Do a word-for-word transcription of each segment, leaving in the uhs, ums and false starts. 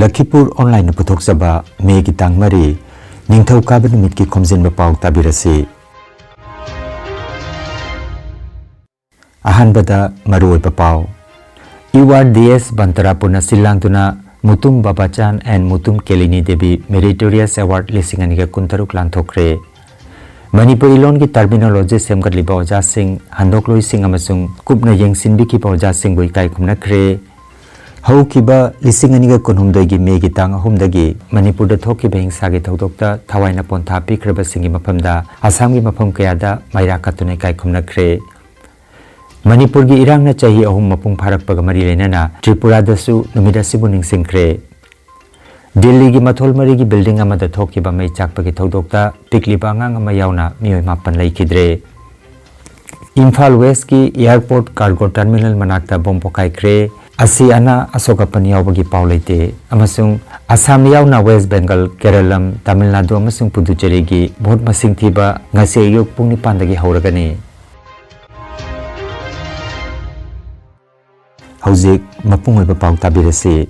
ꯂꯈꯤꯄꯨꯔ ꯑꯣꯟꯂꯥꯏꯟꯅ ꯄꯨꯊꯣꯛꯆꯕ ꯃꯦꯒꯤ ꯇꯥꯡ ꯃꯔꯤ, ꯅꯤꯡꯊꯧꯀꯥꯕ ꯅꯨꯃꯤꯠꯀꯤ ꯈꯣꯝꯖꯤꯟꯕ ꯄꯥꯎ ꯇꯥꯕꯤꯔꯁꯤ꯫ ꯑꯍꯥꯟꯕꯗ ꯃꯔꯨꯑꯣꯏꯕ ꯄꯥꯎ꯫ ꯌꯨ ꯑꯥꯔ ꯗꯤ ꯑꯦꯁ ꯕꯟꯇꯔꯥꯄꯨꯔꯅ ꯁꯤꯜ ꯂꯥꯡꯗꯨꯅ Mutum ꯕꯕꯥꯆꯥꯟ and Mutum ꯀꯦꯂꯤꯅꯤ Devi Meritorious Award ꯂꯤꯁꯤꯡ ꯑꯅꯤꯒ ꯀꯨꯟꯇꯔꯨꯛ ꯂꯥꯟꯊꯣꯛꯈ꯭ꯔꯦ꯫ ꯃꯅꯤꯄꯨꯔꯤ ꯂꯣꯟꯒꯤ terminology ꯁꯦꯝꯒꯠꯂꯤꯕ ꯑꯣꯖꯥꯁꯤꯡ, ꯍꯟꯗꯣꯛꯂꯣꯏꯁꯤꯡ ꯑꯃꯁꯨꯡ ꯀꯨꯞꯅ ꯌꯦꯡꯁꯤꯟꯕꯤꯈꯤꯕ ꯑꯣꯖꯥꯁꯤꯡꯕꯨ ꯏꯀꯥꯏ ꯈꯨꯝꯅꯈ꯭ꯔꯦ꯫ ꯍꯧꯈꯤꯕ ꯂꯤꯁꯤꯡ ꯑꯅꯤꯒ ꯀꯨꯟꯍꯨꯝꯗꯣꯏꯒꯤ ꯃꯦꯒꯤ ꯇꯥꯡ ꯑꯍꯨꯝꯗꯒꯤ ꯃꯅꯤꯄꯨꯔꯗ ꯊꯣꯛꯈꯤꯕ ꯍꯤꯡꯁꯥꯒꯤ ꯊꯧꯗꯣꯛꯇ ꯊꯋꯥꯏꯅ ꯄꯣꯟꯊꯥ ꯄꯤꯈ꯭ꯔꯕꯁꯤꯡꯒꯤ ꯃꯐꯝꯗ ꯑꯁꯥꯝꯒꯤ ꯃꯐꯝ ꯀꯌꯥꯗ ꯃꯩꯔꯥ ꯀꯠꯇꯨꯅ ꯏꯀꯥꯏ ꯈꯨꯝꯅꯈ꯭ꯔꯦ꯫ ꯃꯅꯤꯄꯨꯔꯒꯤ ꯏꯔꯥꯡꯅ ꯆꯍꯤ ꯑꯍꯨꯝ ꯃꯄꯨꯡ ꯐꯥꯔꯛꯄꯒ ꯃꯔꯤ ꯂꯩꯅꯅ ꯇ꯭ꯔꯤꯄꯨꯔꯥꯗꯁꯨ ꯅꯨꯃꯤꯠ ꯑꯁꯤꯕꯨ ꯅꯤꯡꯁꯤꯡꯈ꯭ꯔꯦ꯫ ꯗꯤꯜꯂꯤꯒꯤ ꯃꯊꯣꯜ ꯃꯔꯤꯒꯤ building ꯑꯃꯗ ꯊꯣꯛꯈꯤꯕ ꯃꯩ ꯆꯥꯛꯄꯒꯤ ꯊꯧꯗꯣꯛꯇ ꯄꯤꯛꯂꯤꯕ ꯑꯉꯥꯡ ꯑꯃ ꯌꯥꯎꯅ ꯃꯤꯑꯣꯏ ꯃꯥꯄꯟ ꯂꯩꯈꯤꯗ꯭ꯔꯦ꯫ ꯏꯝꯐꯥꯜ Westꯀꯤ airport cargo terminal ꯃꯅꯥꯛꯇ ꯕꯣꯝ ꯄꯣꯈꯥꯏꯈ꯭ꯔꯦ꯫ ꯑꯁꯤ ꯑꯅꯥ ꯑꯁꯣꯛ ꯑꯄꯟ ꯌꯥꯎꯕꯒꯤ ꯄꯥꯎ ꯂꯩꯇꯦ꯫ ꯑꯃꯁꯨꯡ ꯑꯁꯥꯝ ꯌꯥꯎꯅ West Bengal, ꯀꯦꯔꯂꯝ, ꯇꯥꯃꯤꯜ ꯅꯥꯗꯨ ꯑꯃꯁꯨꯡ ꯄꯨꯗꯨꯆꯦꯔꯤꯒꯤ vote ꯃꯁꯤꯡ ꯊꯤꯕ ꯉꯁꯤ ꯑꯌꯨꯛ ꯄꯨꯡ ꯅꯤꯄꯥꯟꯗꯒꯤ ꯍꯧꯔꯒꯅꯤ꯫ ꯍꯧꯖꯤꯛ ꯃꯄꯨꯡ ꯑꯣꯏꯕ ꯄꯥꯎ ꯇꯥꯕꯤꯔꯁꯤ꯫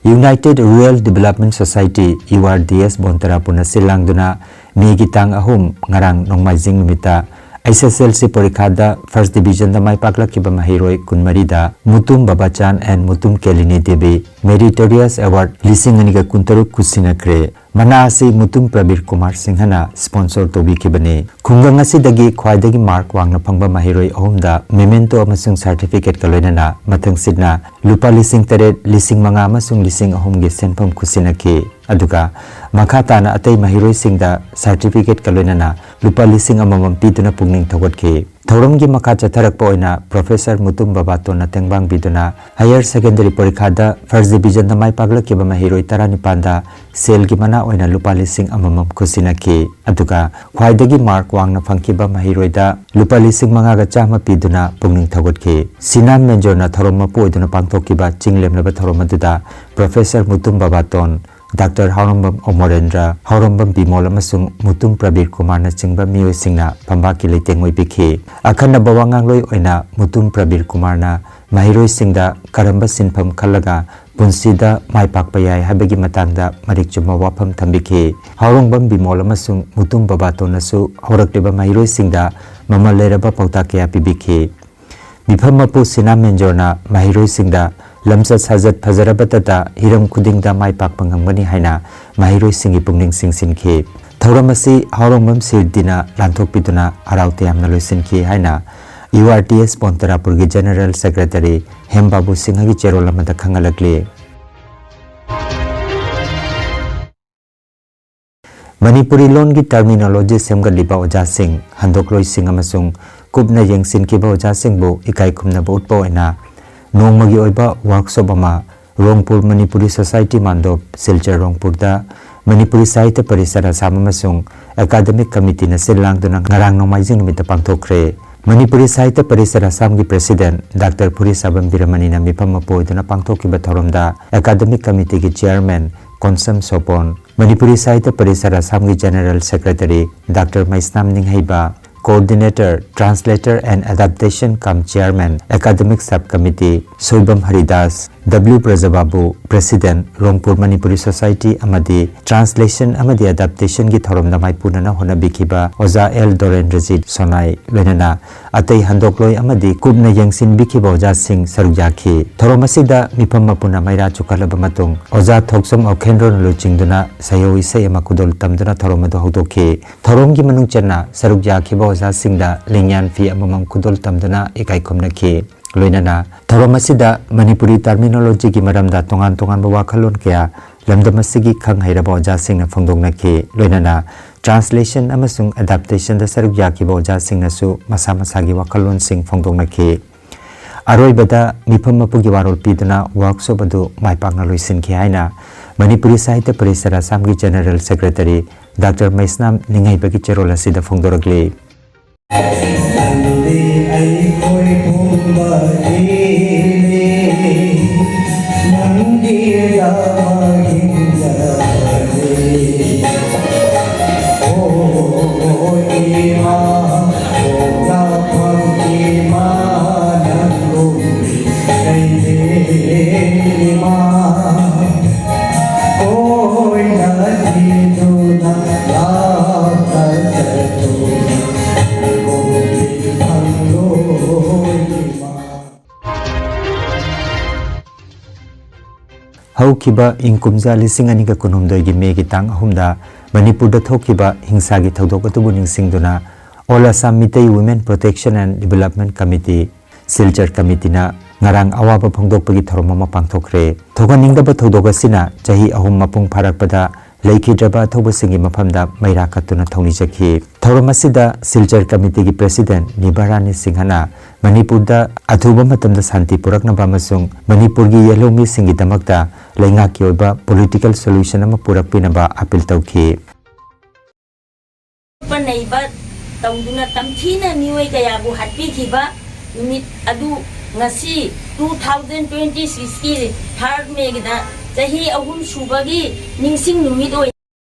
United Rural Development Society, U R D S ꯕꯟꯇꯔꯥꯄꯨꯔꯅ ꯁꯤꯜ ꯂꯥꯡꯗꯨꯅ ꯃꯦꯒꯤ ꯇꯥꯡ ꯑꯍꯨꯝ, ꯉꯔꯥꯡ ꯅꯣꯡꯃꯥꯏꯖꯤꯡ ꯅꯨꯃꯤꯠꯇ ꯑꯦꯁ ꯑꯦꯁ ꯑꯦꯜ ꯁꯤ ꯄꯔꯤꯈꯥꯗ first divisionꯗ ꯃꯥꯏ ꯄꯥꯛꯂꯛꯈꯤꯕ ꯃꯍꯩꯔꯣꯏ ꯀꯨꯟꯃꯔꯤꯗ Mutum ꯕꯕꯥꯆꯥꯟ and Mutum ꯀꯦꯂꯤꯅꯤ Devi Meritorious Award ꯂꯤꯁꯤꯡ ꯑꯅꯤꯒ ꯀꯨꯟꯇꯔꯨꯛ ꯈꯨꯠꯁꯤꯟꯅꯈ꯭ꯔꯦ꯫ ꯃꯅꯥ ꯑꯁꯤ ꯃꯨꯇꯨꯝ ꯄ꯭ꯔꯕꯤꯔ ꯀꯨꯃꯥꯔ ꯁꯤꯡꯍꯅ sponsor ꯇꯧꯕꯤꯈꯤꯕꯅꯤ꯫ ꯈꯨꯡꯒꯪ ꯑꯁꯤꯗꯒꯤ ꯈ꯭ꯋꯥꯏꯗꯒꯤ mark ꯋꯥꯡꯅ ꯐꯪꯕ ꯃꯍꯩꯔꯣꯏ ꯑꯍꯨꯝꯗ memento ꯑꯃꯁꯨꯡ certificateꯀ ꯂꯣꯏꯅꯅ ꯃꯊꯪꯁꯤꯠꯅ ꯂꯨꯄꯥ ꯂꯤꯁꯤꯡ ꯇꯔꯦꯠ, ꯂꯤꯁꯤꯡ ꯃꯉꯥ ꯑꯃꯁꯨꯡ ꯂꯤꯁꯤꯡ ꯑꯍꯨꯝꯒꯤ ꯁꯦꯟꯐꯝ ꯈꯨꯠꯁꯤꯟꯅꯈꯤ꯫ ꯑꯗꯨꯒ ꯃꯈꯥ ꯇꯥꯅ ꯑꯇꯩ ꯃꯍꯩꯔꯣꯏꯁꯤꯡꯗ certificateꯀ ꯂꯣꯏꯅꯅ ꯂꯨꯄꯥ ꯂꯤꯁꯤꯡ ꯑꯃꯃꯝ ꯄꯤꯗꯨꯅ ꯄꯨꯛꯅꯤꯡ ꯊꯧꯒꯠꯈꯤ꯫ ꯊꯧꯔꯝꯒꯤ ꯃꯈꯥ ꯆꯠꯊꯔꯛꯄ ꯑꯣꯏꯅ Professor Mutum ꯕꯕꯥꯇꯣꯟꯅ ꯇꯦꯡꯕꯥꯡꯕꯤꯗꯨꯅ higher secondary ꯄꯔꯤꯈꯥꯗ first divisionꯗ ꯃꯥꯏ ꯄꯥꯛꯂꯛꯈꯤꯕ ꯃꯍꯩꯔꯣꯏ ꯇꯔꯥꯅꯤꯄꯥꯟꯗ ꯁꯦꯜꯒꯤ ꯃꯅꯥ ꯑꯣꯏꯅ ꯂꯨꯄꯥ ꯂꯤꯁꯤꯡ ꯑꯃꯃꯝ ꯈꯨꯠꯁꯤꯟꯅꯈꯤ꯫ ꯑꯗꯨꯒ ꯈ꯭ꯋꯥꯏꯗꯒꯤ mark ꯋꯥꯡꯅ ꯐꯪꯈꯤꯕ ꯃꯍꯩꯔꯣꯏꯗ ꯂꯨꯄꯥ ꯂꯤꯁꯤꯡ ꯃꯉꯥꯒ ꯆꯥꯝꯃ ꯄꯤꯗꯨꯅ ꯄꯨꯛꯅꯤꯡ ꯊꯧꯒꯠꯈꯤ꯫ ꯁꯤꯅꯥꯝ ꯃꯦꯟꯖꯣꯔꯅ ꯊꯧꯔꯝ ꯃꯄꯨ ꯑꯣꯏꯗꯨꯅ ꯄꯥꯡꯊꯣꯛꯈꯤꯕ ꯆꯤꯡ ꯂꯦꯝꯂꯕ ꯊꯧꯔꯝ ꯑꯗꯨꯗ Professor ꯃꯨꯇꯨꯝ ꯕꯕꯥꯇꯣꯟ, Doctor ꯍꯥꯎꯔꯝꯕꯝ ꯑꯃꯔꯦꯟꯗ꯭ꯔ, ꯍꯥꯎꯔꯝꯕꯝ ꯕꯤꯃꯣꯜ ꯑꯃꯁꯨꯡ ꯃꯨꯇꯨꯝ ꯄ꯭ꯔꯕꯤꯔ ꯀꯨꯃꯥꯔꯅꯆꯤꯡꯕ ꯃꯤꯑꯣꯏꯁꯤꯡꯅ ꯐꯝꯕꯥꯛꯀꯤ ꯂꯩꯇꯦꯡ ꯑꯣꯏꯕꯤꯈꯤ꯫ ꯑꯈꯟꯅꯕ ꯋꯥꯉꯥꯡꯂꯣꯏ ꯑꯣꯏꯅ ꯃꯨꯇꯨꯝ ꯄ꯭ꯔꯕꯤꯔ ꯀꯨꯃꯥꯔꯅ ꯃꯍꯩꯔꯣꯏꯁꯤꯡꯗ ꯀꯔꯝꯕ ꯁꯤꯟꯐꯝ ꯈꯜꯂꯒ ꯄꯨꯟꯁꯤꯗ ꯃꯥꯏ ꯄꯥꯛꯄ ꯌꯥꯏ ꯍꯥꯏꯕꯒꯤ ꯃꯇꯥꯡꯗ ꯃꯔꯤꯛ ꯆꯨꯝꯕ ꯋꯥꯐꯝ ꯊꯝꯕꯤꯈꯤ꯫ ꯍꯥꯎꯔꯣꯡꯕꯝ ꯕꯤꯃꯣꯜ ꯑꯃꯁꯨꯡ ꯃꯨꯇꯨꯝ ꯕꯕꯥꯇꯣꯟꯅꯁꯨ ꯍꯧꯔꯛꯂꯤꯕ ꯃꯍꯩꯔꯣꯏꯁꯤꯡꯗ ꯃꯃꯜ ꯂꯩꯔꯕ ꯄꯥꯎꯇꯥꯛ ꯀꯌꯥ ꯄꯤꯕꯤꯈꯤ꯫ ꯃꯤꯐꯝ ꯃꯄꯨ ꯁꯤꯅꯥ ꯃꯦꯟꯖꯣꯔꯅ ꯃꯍꯩꯔꯣꯏꯁꯤꯡꯗ ꯂꯝꯆꯠ ꯁꯥꯖꯠ ꯐꯖꯔꯕꯇꯇ ꯍꯤꯔꯝ ꯈꯨꯗꯤꯡꯗ ꯃꯥꯏ ꯄꯥꯛꯄ ꯉꯝꯒꯅꯤ ꯍꯥꯏꯅ ꯃꯍꯩꯔꯣꯏꯁꯤꯡꯒꯤ ꯄꯨꯛꯅꯤꯡ ꯆꯤꯡꯁꯤꯟꯈꯤ꯫ ꯊꯧꯔꯝ ꯑꯁꯤ ꯍꯥꯎꯔꯣꯡꯕꯝ ꯁꯤꯔꯗꯤꯅ ꯂꯥꯟꯊꯣꯛꯄꯤꯗꯨꯅ ꯍꯔꯥꯎ ꯇꯌꯥꯝꯅ ꯂꯣꯏꯁꯤꯟꯈꯤ ꯍꯥꯏꯅ ꯌꯨ ꯑꯥꯔ ꯇꯤ ꯑꯦꯁ ꯄꯣꯟꯇꯔꯥꯄꯨꯔꯒꯤ ꯖꯦꯅꯔꯦꯜ ꯁꯦꯀ꯭ꯔꯦꯇꯔꯤ ꯍꯦꯝꯕꯥꯕꯨ ꯁꯤꯡꯍꯒꯤ ꯆꯦꯔꯣꯜ ꯑꯃꯗ ꯈꯪꯍꯜꯂꯛꯂꯤ꯫ ꯃꯅꯤꯄꯨꯔꯤ ꯂꯣꯟꯒꯤ ꯇꯔꯃꯤꯅꯣꯂꯣꯖꯤ ꯁꯦꯝꯒꯠꯂꯤꯕ ꯑꯣꯖꯥꯁꯤꯡ, ꯍꯟꯗꯣꯛꯂꯣꯏꯁꯤꯡ ꯑꯃꯁꯨꯡ ꯀꯨꯞꯅ ꯌꯦꯡꯁꯤꯟꯈꯤꯕ ꯑꯣꯖꯥꯁꯤꯡꯕꯨ ꯏꯀꯥꯏ ꯈꯨꯝꯅꯕ ꯎꯠꯄ ꯑꯣꯏꯅ ꯅꯣꯡꯃꯒꯤ ꯑꯣꯏꯕ ꯋꯥꯔꯛꯁꯣꯞ ꯑꯃ ꯔꯣꯡꯄꯨꯔ ꯃꯅꯤꯄꯨꯔꯤ ꯁꯣꯁꯥꯏꯇꯤ ꯃꯥꯟꯗꯣꯞ, ꯁꯤꯜꯆꯔ ꯔꯣꯡꯄꯨꯔꯗ ꯃꯅꯤꯄꯨꯔꯤ ꯁꯥꯍꯤꯇ꯭ꯌ ꯄꯔꯤꯁꯗ ꯑꯁꯥꯝ ꯑꯃꯁꯨꯡ ꯑꯦꯀꯥꯗꯃꯤꯛ ꯀꯃꯤꯇꯤꯅ ꯁꯤꯜ ꯂꯥꯡꯗꯨꯅ ꯉꯔꯥꯡ ꯅꯣꯡꯃꯥꯏꯖꯤꯡ ꯅꯨꯃꯤꯠꯇ ꯄꯥꯡꯊꯣꯛꯈ꯭ꯔꯦ꯫ ꯃꯅꯤꯄꯨꯔꯤ ꯁꯥꯍꯤꯇ꯭ꯌ ꯄꯔꯤꯁꯗ ꯑꯁꯥꯝꯒꯤ ꯄ꯭ꯔꯦꯁꯤꯗꯦꯟꯠ ꯗꯥꯛꯇꯔ ꯐꯨꯔꯤꯁꯥꯕꯝ ꯕꯤꯔꯃꯅꯤꯅ ꯃꯤꯐꯝ ꯃꯄꯨ ꯑꯣꯏꯗꯨꯅ ꯄꯥꯡꯊꯣꯛꯈꯤꯕ ꯊꯧꯔꯝꯗ ꯑꯦꯀꯥꯗꯃꯤꯛ ꯀꯃꯤꯇꯤꯒꯤ ꯆꯤꯌꯔꯃꯦꯟ ꯀꯣꯟꯁꯝ ꯁꯣꯄꯣꯟ, ꯃꯅꯤꯄꯨꯔꯤ ꯁꯥꯍꯤꯇ꯭ꯌ ꯄꯔꯤꯁꯗ ꯑꯁꯥꯝꯒꯤ general secretary doctor Meisnam Ninghaiba, coordinator, translator and adaptation cum chairman, academic sub committee, Soibam Haridas, W Brajababu, president, Rongpur Manipuri society ꯑꯃꯗꯤ ꯇ꯭ꯔꯥꯟꯁꯂꯦꯁꯟ ꯑꯃꯗꯤ ꯑꯦꯗꯥꯞꯇꯦꯁꯟꯒꯤ ꯊꯧꯔꯝꯗ ꯃꯥꯏꯄꯨꯅꯅ ꯍꯣꯠꯅꯕꯤꯈꯤꯕ ꯑꯣꯖꯥ ꯑꯦꯜ ꯗꯣꯔꯦꯟꯗ꯭ꯔꯖꯤꯠ ꯁꯣꯅꯥꯏ, ꯂꯣꯏꯅꯅ ꯑꯇꯩ ꯍꯟꯗꯣꯛꯂꯣꯏ ꯑꯃꯗꯤ ꯀꯨꯞꯅ ꯌꯦꯡꯁꯤꯟꯕꯤꯈꯤꯕ ꯑꯣꯖꯥꯁꯤꯡ ꯁꯔꯨꯛ ꯌꯥꯈꯤ꯫ ꯊꯧꯔꯝ ꯑꯁꯤꯗ ꯃꯤꯐꯝ ꯃꯄꯨꯅ ꯃꯩꯔꯥ ꯆꯨꯈꯠꯂꯕ ꯃꯇꯨꯡ, ꯑꯣꯖꯥ ꯊꯣꯛꯆꯝ ꯑꯣꯈꯦꯟꯗ꯭ꯔꯣꯅ ꯂꯨꯆꯤꯡꯗꯨꯅ ꯁꯍꯤꯍꯣꯏ ꯏꯁꯩ ꯑꯃ ꯈꯨꯗꯣꯜ ꯇꯝꯗꯨꯅ ꯊꯧꯔꯝ ꯑꯗꯨ ꯍꯧꯗꯣꯛꯈꯤ꯫ ꯊꯧꯔꯝꯒꯤ ꯃꯅꯨꯡ ꯆꯟꯅ ꯁꯔꯨꯛ ꯌꯥꯈꯤꯕ ꯑꯣꯖꯥꯁꯤꯡꯗ ꯂꯤꯡꯌꯥꯟ ꯐꯤ ꯑꯃꯃꯝ ꯈꯨꯗꯣꯜ ꯇꯝꯗꯨꯅ ꯏꯀꯥꯏ ꯈꯨꯝꯅꯈꯤ꯫ ꯂꯣꯏꯅꯅ ꯊꯧꯔꯝ ꯑꯁꯤꯗ ꯃꯅꯤꯄꯨꯔꯤ ꯇꯔꯃꯤꯅꯣꯂꯣꯖꯤꯒꯤ ꯃꯔꯝꯗ ꯇꯣꯉꯥꯟ ꯇꯣꯉꯥꯟꯕ ꯋꯥꯈꯜꯂꯣꯟ ꯀꯌꯥ ꯂꯝꯗꯝ ꯑꯁꯤꯒꯤ ꯈꯪ ꯍꯩꯔꯕ ꯑꯣꯖꯥꯁꯤꯡꯅ ꯐꯣꯡꯗꯣꯛꯅꯈꯤ꯫ ꯂꯣꯏꯅꯅ ꯇ꯭ꯔꯥꯟꯁꯂꯦꯁꯟ ꯑꯃꯁꯨꯡ ꯑꯦꯗꯥꯞꯇꯦꯁꯟꯗ ꯁꯔꯨꯛ ꯌꯥꯈꯤꯕ ꯑꯣꯖꯥꯁꯤꯡꯅꯁꯨ ꯃꯁꯥ ꯃꯁꯥꯒꯤ ꯋꯥꯈꯜꯂꯣꯟꯁꯤꯡ ꯐꯣꯡꯗꯣꯛꯅꯈꯤ꯫ ꯑꯔꯣꯏꯕꯗ ꯃꯤꯐꯝ ꯃꯄꯨꯒꯤ ꯋꯥꯔꯣꯜ ꯄꯤꯗꯨꯅ ꯋꯥꯔꯛꯁꯣꯞ ꯑꯗꯨ ꯃꯥꯏ ꯄꯥꯛꯅ ꯂꯣꯏꯁꯤꯟꯈꯤ ꯍꯥꯏꯅ ꯃꯅꯤꯄꯨꯔꯤ ꯁꯥꯍꯤꯇ꯭ꯌ ꯄꯔꯤꯁꯗ ꯑꯁꯥꯝꯒꯤ ꯖꯦꯅꯔꯦꯜ ꯁꯦꯀ꯭ꯔꯦꯇꯔꯤ ꯗꯥꯛꯇꯔ ꯃꯩꯁꯅꯥꯝ ꯅꯤꯡꯍꯩꯕꯒꯤ ꯆꯦꯔꯣꯜ ꯑꯁꯤꯗ ꯐꯣꯡꯗꯣꯔꯛꯂꯤ꯫ ꯅꯪꯗꯤ ꯑꯩꯈꯣꯏ ꯄꯨꯝꯕꯒꯤꯅꯤ, ꯅꯪꯒꯤꯗꯃꯛ ꯍꯤꯡꯖꯔꯦ꯫ ꯑꯣ ꯏꯃꯥ, ꯑꯣ ꯂꯥꯛꯐꯝ ꯏꯃꯥ, ꯅꯪꯕꯨ ꯑꯩꯗꯤ ꯏꯃꯥ꯫ ꯍꯧꯈꯤꯕ ꯏꯪ ꯀꯨꯝꯖꯥ ꯂꯤꯁꯤꯡ ꯑꯅꯤꯒ ꯀꯨꯟꯍꯨꯝꯗꯣꯏꯒꯤ ꯃꯦꯒꯤ ꯇꯥꯡ ꯑꯍꯨꯝꯗ ꯃꯅꯤꯄꯨꯔꯗ ꯊꯣꯛꯈꯤꯕ ꯍꯤꯡꯁꯥꯒꯤ ꯊꯧꯗꯣꯛ ꯑꯗꯨꯕꯨ ꯅꯤꯡꯁꯤꯡꯗꯨꯅ All Assam Meitei Women Protection and Development Committee, Silchar ꯀꯃꯤꯇꯤꯅ ꯉꯔꯥꯡ ꯑꯋꯥꯕ ꯐꯣꯡꯗꯣꯛꯄꯒꯤ ꯊꯧꯔꯝ ꯑꯃ ꯄꯥꯡꯊꯣꯛꯈ꯭ꯔꯦ꯫ ꯊꯣꯛꯍꯟꯅꯤꯡꯗꯕ ꯊꯧꯗꯣꯛ ꯑꯁꯤꯅ ꯆꯍꯤ ꯑꯍꯨꯝ ꯃꯄꯨꯡ ꯐꯥꯔꯛꯄꯗ ꯂꯩꯈꯤꯗ꯭ꯔꯕ ꯑꯊꯧꯕꯁꯤꯡꯒꯤ ꯃꯐꯝꯗ ꯃꯩꯔꯥ ꯀꯠꯇꯨꯅ ꯊꯧꯅꯤꯖꯈꯤ꯫ ꯊꯧꯔꯝ ꯑꯁꯤꯗ ꯁꯤꯜꯆꯔ ꯀꯃꯤꯇꯤꯒꯤ ꯄ꯭ꯔꯦꯁꯤꯗꯦꯟꯠ ꯅꯤꯕꯥꯔꯥꯅꯤ ꯁꯤꯡꯍꯅ ꯃꯅꯤꯄꯨꯔꯗ ꯑꯊꯨꯕ ꯃꯇꯝꯗ ꯁꯥꯟꯇꯤ ꯄꯨꯔꯛꯅꯕ ꯑꯃꯁꯨꯡ ꯃꯅꯤꯄꯨꯔꯒꯤ ꯌꯦꯜꯍꯧꯃꯤꯁꯤꯡꯒꯤꯗꯃꯛꯇ ꯂꯩꯉꯥꯛꯀꯤ ꯑꯣꯏꯕ political solution ꯑꯃ ꯄꯨꯔꯛꯄꯤꯅꯕ ꯑꯥꯄꯤꯜ ꯇꯧꯈꯤ꯫ ꯅꯩꯕ ꯇꯧꯗꯨꯅ ꯇꯝꯊꯤꯅ ꯃꯤꯑꯣꯏ ꯀꯌꯥꯕꯨ ꯍꯥꯠꯄꯤꯈꯤꯕ ꯅꯨꯃꯤꯠ ꯑꯗꯨ ꯉꯁꯤ two thousand twenty six ꯀꯤ third May ꯒꯤꯗ ꯆꯍꯤ ꯑꯍꯨꯝ ꯁꯨꯕꯒꯤ ꯅꯤꯡꯁꯤꯡ ꯅꯨꯃꯤꯠ ꯑꯣꯏꯅ